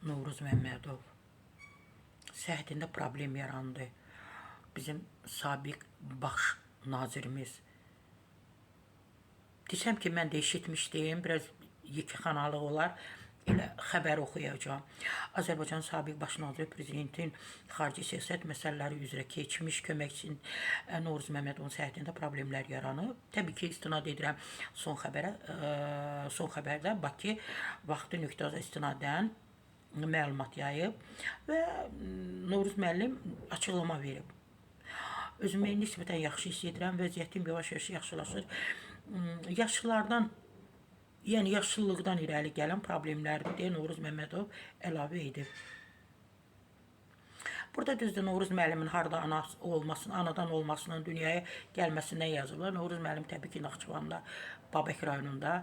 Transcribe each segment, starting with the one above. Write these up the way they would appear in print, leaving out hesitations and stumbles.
Novruz Məmmədov səhhətində problem yarandı. Bizim sabiq baş nazirimiz. Desəm ki, mən də eşitmişdim, biraz yekəxanalıq olar. Elə xəbər oxuyacağam. Azərbaycan sabiq baş naziri prezidentin xarici siyasət məsələləri üzrə keçmiş köməkçisi Novruz Məmmədovun səhhətində problemlər yaranıb. Təbii ki, istinad edirəm son xəbərə. Son xəbərdə Bakı vaxtı nöqtəsə istinadən məlumat yayıb və Novruz müəllim açıqlama verib. Özümü nisbətən yaxşı hiss edirəm, vəziyyətim yavaş-yavaş yaxşılaşır. Yaşlılardan, yəni yaşlılıqdan irəli gələn problemlərdir deyə Novruz Məmmədov əlavə edib. Burada düzdür Novruz müəllimin harda anası olmasını, anadan olmasının, dünyaya gəlməsindən yazıblar. Novruz müəllim təbii ki, Naxçıvanda, Babək rayonunda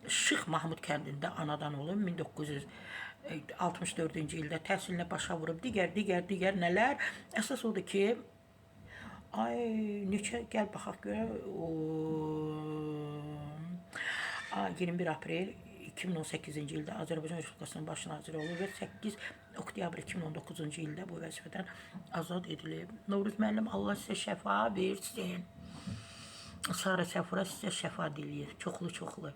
Şıx Mahmud kəndində anadan olub. 1964-cü ildə təhsilinə başa vurub. Digər nələr? Əsas odur ki, ay neçə gəl baxaq görə o 21 aprel 2018-ci ildə Azərbaycan Respublikasının baş naziri olub və 8 oktyabr 2019-cu ildə bu vəzifədən azad edilib. Novruz müəllim, Allah sizə şəfa versin. Sara Səfura sizə şəfa diləyir. Çoxlu-çoxlu.